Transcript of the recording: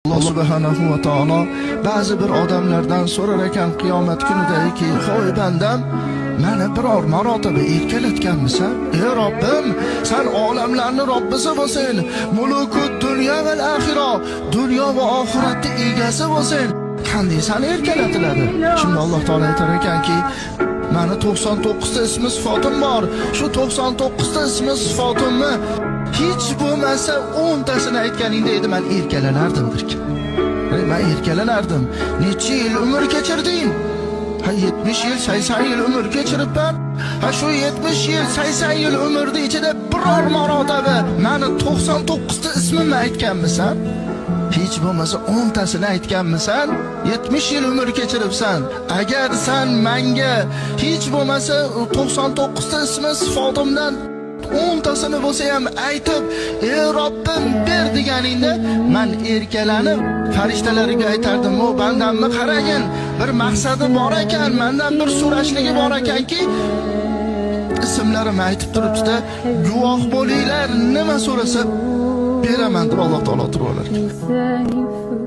Alloh subhanahu va taolo ba'zi bir odamlardan so'rar ekan qiyomat kunidaki, "Hoy bandam, meni biror marotaba erkalatganmisan? Ey Robbim, san olamlarning Robbisi bo'lsang, mulukut dunyo va oxirat, dunyo va oxiratning egasi bo'lsang, qanday seni erkalatiladi?" Shunda Alloh taolo aytar ekanki, mani 99 ta ismi sifatim bor. Shu 99 ta ismi sifatimni hech bo'lmasa 10 tasini aytganingda edi men erkalanardim derkan. Men erkalanardim. Necha yil umr kechirding? Ha, 70 yil, 80 yil umr kechiribman. Ha, shu 70 yil, 80 yil umrning ichida biror marotaba mani 99 ta ismimni aytganmisan? Hech bo'lmasa 10 tasini aytganmisan? 70 yil umr kechiribsan. Agar san menga hech bo'lmasa 99 ta ismi sifatimdan 10 tasini bo'lsa ham aytib, "Ey Robbim, ber" deganingda men erkalanib farishtalarga aytardim: "O bandamni qaragin, bir maqsadi bor ekan, mendan bir so'rashligi bor ekanki, ismlarimni aytib turibdi-da, guvoh bo'linglar, nima so'rasa beraman" deb Alloh taolo turib olar ekan.